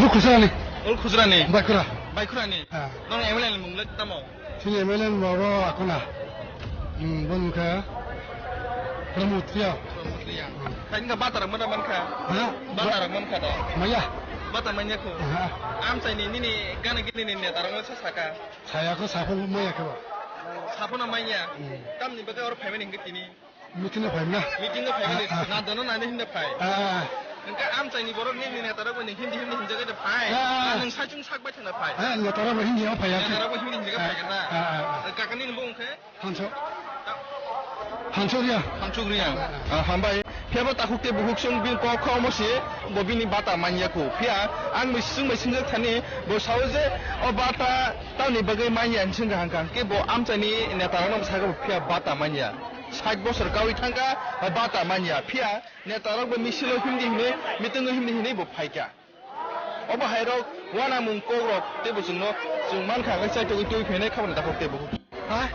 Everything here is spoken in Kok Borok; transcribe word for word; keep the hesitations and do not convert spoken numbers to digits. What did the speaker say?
Bo Khujrani. Ol Khujrani. Baikura. Baikurani. Ha. Nong M L A ni mung le tamo? Chini M L A ni mung bo Akona. Hmm, bo nungkha Pramod Reang. Pramod Reang. Hmm. Khai nungkha bata rok mana mankha? Ha? Bata rok mankha da? Maya. Bata manya kho. Ha. Amchaini nini gana gini ni neta rok sa saka. Saya ko sapo maya khe ba. Sapo na manya. Hmm. Tamni bagwi oro phaimani hingke tini. Meeting no phaimna. Meeting no phaimani. Ah, ah. Na dono nani hinda phai. Ah, ah. Hingke amchaini borok nini neta rok ni hindi hindi hinjagwi da phai. Ah, ah. Nang saichung sak bai thana phai. Ah, neta rok hindi o phai ya. Neta rok hindi hinjagwi phai kana. Ah, ah, ah. Kakani ni bung khe? Hanso. Hanso Reang. Hanso Reang. Ah, hambai. Phiya bo takhuk tei bukhuk chwng bini kok kha omo se bo bini bata manya kho. Phiya ang bai swng bai swngjak thani bo sao je o bata tamni bagwi manya hinwi swngkha hangkha. Hingke bo amchaini neta rok no sakha bo phiya bata manya. Sait bosor kaui thangkha bata manya. Phiya neta rok bo misil o himdi hinwi, meeting o himdi hinwi bo phaikha. Obo hai rok uanamung kok rok tei bo chwngno chwng mankha hwnkhe chaitogwi twi phainai khaboni takhuk tei bukhuk. Ha?